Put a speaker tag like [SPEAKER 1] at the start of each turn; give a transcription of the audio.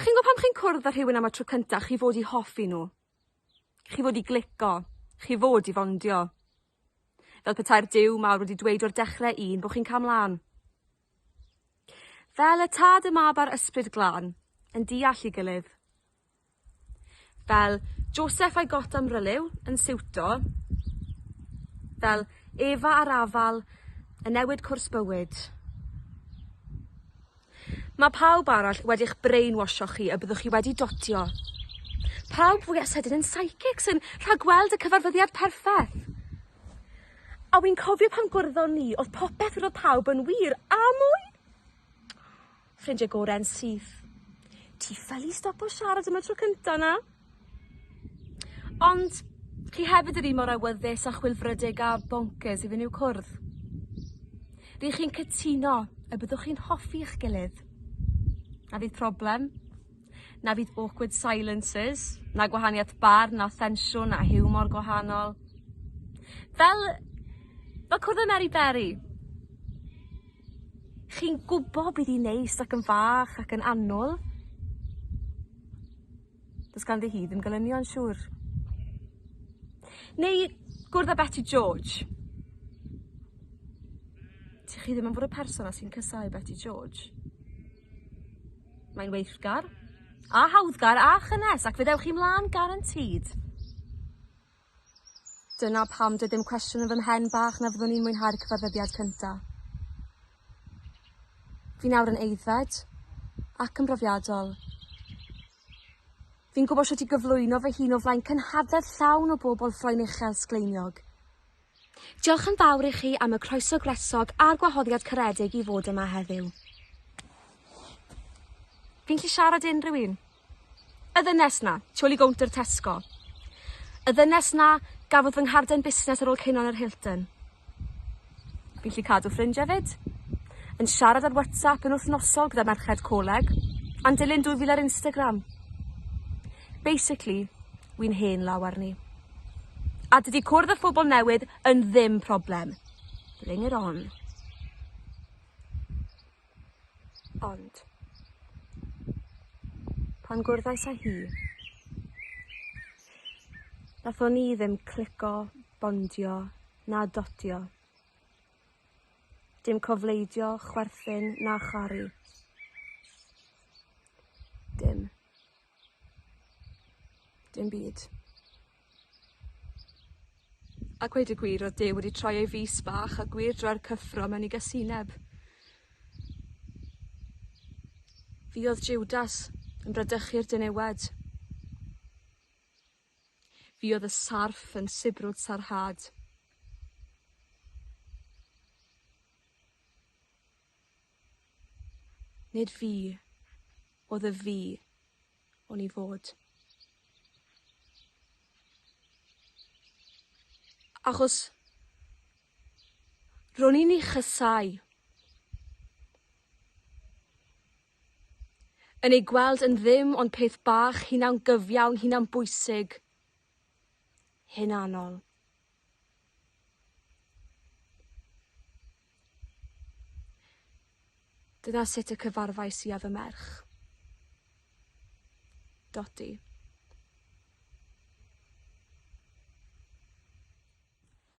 [SPEAKER 1] Chi'n gwbo pan chi'n cwrdd â rhywun am y tro cynta chi fod i hoffi n'w. Chi fod i glico. Chi fod i fondio. Fel petai'r Duw mawr wedi dweud o'r dechre un bo' chi'n ca'l mlan. Fel y tad y mab a'r ysbryd glân yn deall 'i gilydd. Fel Joseph a'i got am ryliw yn siwto. Fel Efa a'r afal yn newid cwrs bywyd. Mae pawb arall wedi'ch brainwasho chi y byddwch chi wedi dotio. Pawb fwya sydyn yn psychics yn rhagweld y cyfarfyddiad perffeth. A wi'n cofio pan gwrddon ni o'dd popeth wedodd pawb yn wir a mwy. Ffrindie gore'n syth. Ti ffyli stopo siarad am y tro cynta 'na. Ond chi hefyd yr un mor awyddus a chwilfrydig a boncyrs i fynd i'w cwrdd. Rych chi'n cytuno y byddwch chi'n hoffi 'ych gilydd. Na fydd problem, na fydd awkward silences, na gwahaniaeth barn, na thensiwn, na hiwmor gwahanol. Fel, fel cwrdd â Mary Berry. Chi'n gwbo bydd 'i'n neis ac yn fach ac yn annwl. Do's ganddi hi ddim gelynion siŵr. Neu gwrdd â Beti George. Ti chi ddim yn fod y person 'na sy'n casáu Beti George. Mae'n weithgar, a hawddgar a chynnes ac fe ddewch chi mlan guaranteed. Dyna pam doedd dim cwestiwn yn fy mhen bach na fyddwn i'n mwynhau'r cyfarfyddiad cynta. Fi nawr yn aeddfed ac yn brofiadol. Fi'n gwybod shwt i gyflwyno fy hun o flaen cynhadledd llawn o bobl ffroen uchel sgleiniog. Diolch yn fawr i chi am y croeso gwresog a'r gwahoddiad caredig i fod yma heddiw. Fi'n gallu siarad i unrhyw un. Y ddynes 'na, tu ôl i gownter Tesco. Y ddynes 'na gafodd fy ngharden busnes ar ôl cino yn yr Hilton. Fi'n 'llu cadw ffrindie 'fyd. Yn siarad ar WhatsApp yn wythnosol gyda merched coleg. A'n dilyn 2000 ar Instagram. Basically, wi'n hen law arni. A dydi cwrdd â phobol newydd yn ddim problem. Bring it on. Ond, pan gwrddais â hi, nathon ni ddim clico, bondio, na dotio. Dim cofleidio, chwerthin, na charu. Dim. Dim byd. A gweud y gwir odd Duw wedi troi ei fys bach a gwir droi'r cyffro mewn i gasineb. Fi odd Jiwdas yn bradychu'r diniwed. Fi odd y sarff yn sibrwd sarhad. Nid fi odd y fi o'n i fod. Achos ro'n i'n ei chysau. Yn ei gweld yn ddim ond peth bach hunan-gyfiawn, hunan-bwysig, hunanol. Dyna sut y cyfarfais i â fy merch. Doti.